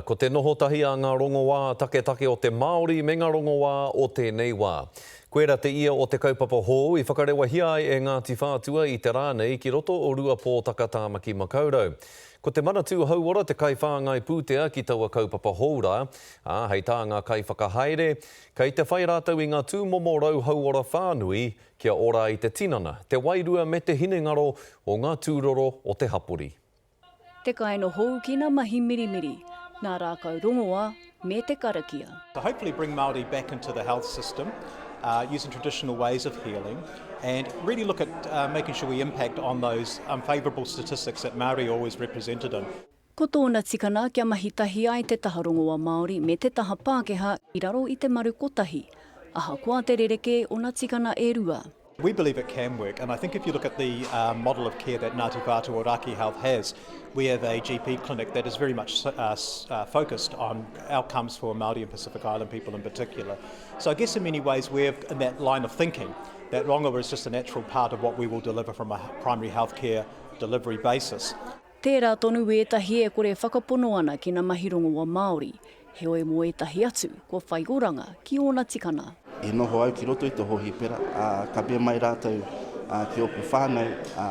Ko te noho tahi a ngā rongoā taketake o te Māori me ngā rongoā o tēnei wā. Koira te ia o te kaupapa hou i whakarewahia ai e Ngāti Whātua i te rā nei ki roto o Ruapōtaka Tāmaki Makaurau. Ko te Manatū Hauora te kaiwhāngai pūtea ki taua kaupapa hou rā, ā, hei tā ngā kaiwhakahaere, kei te whai rātou i ngā tūmomo rau hauora whānui kia ora ai te tinana, te wairua me te hinengaro o ngā tūroro o te hapori. Te kaino hou ki na mahi mirimiri, na rakau rongoa me te karakia. To hopefully bring Māori back into the health system using traditional ways of healing and really look at making sure we impact on those unfavourable statistics that Māori are always represented in. Ko tōna tikana kia mahi tahi ai te taha rongoa Māori me te taha Pākehā i raro i te maru kotahi, ahakoa te rerekē o na tikana e rua. We believe it can work and I think if you look at the uh, model of care that Ngāti Whātua Ōrākei Health has, we have a GP clinic that is very much uh, uh, focused on outcomes for Māori and Pacific Island people in particular. So I guess in many ways we're in that line of thinking that rongoa is just a natural part of what we will deliver from a primary healthcare delivery basis. Tērā tonu ētahi e kore whakapono ana ki na mahi rongoa Māori, heoi mō ētahi atu kua whai oranga ki ōna tikana. I noho au ki roto i te hōhipera, ā, ka mea mai rātou ki ōku whānau, ā,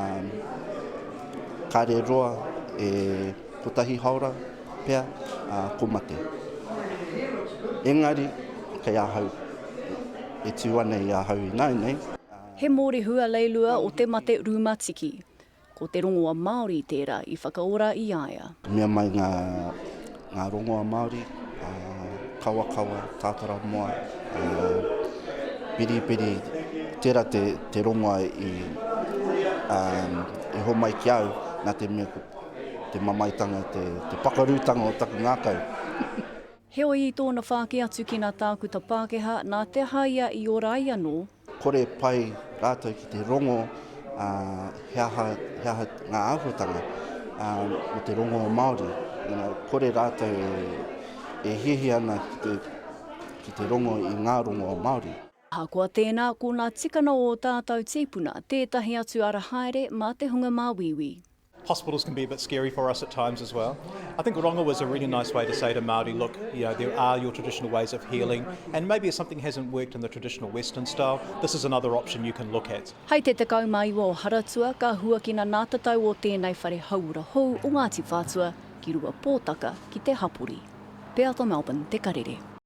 kāre roa e kotahi haora pea, ā, ko mate. Engari, kei ahau, e tū ana i ahau ināianei. He mōrehu a Leilua o te mate rūmatiki. Ko te rongoa Māori tērā i whakaora i a ia. Mea mai ngā, ngā rongoa Māori, ā, kawakawa, tātaramoa, ā, piripiri, tērā te, te rongoa i, ā, i homai ki au, nā te mea ko te mamaetanga, te, te pakarutanga o taku ngākau. Heoi i tōna whāki atu ki nā tākuta Pākehā, nā te aha ia i ora ai anō? Kore pai rātou ki te rongo he aha, he aha ngā āhuatanga mō te rongo Māori. You know, kore rātou e, e hiahia ana ki te, ki te rongo i ngā rongoa Māori. Ahakoa tēnā, ko ngā tikana o ō tātou tīpuna tētahi atu ara haere mā te hunga māuiui. Hospitals can be a bit scary for us at times as well. I think rongo is a really nice way to say to Māori, look, you know, there are your traditional ways of healing, and maybe if something hasn't worked in the traditional Western style, this is another option you can look at. Hei te 19 o Haratua ka huakina nā tatau o tēnei whare hauora hou o Ngāti Whātua ki Ruapōtaka ki te hapori. Peata Melbourne, Te Karere.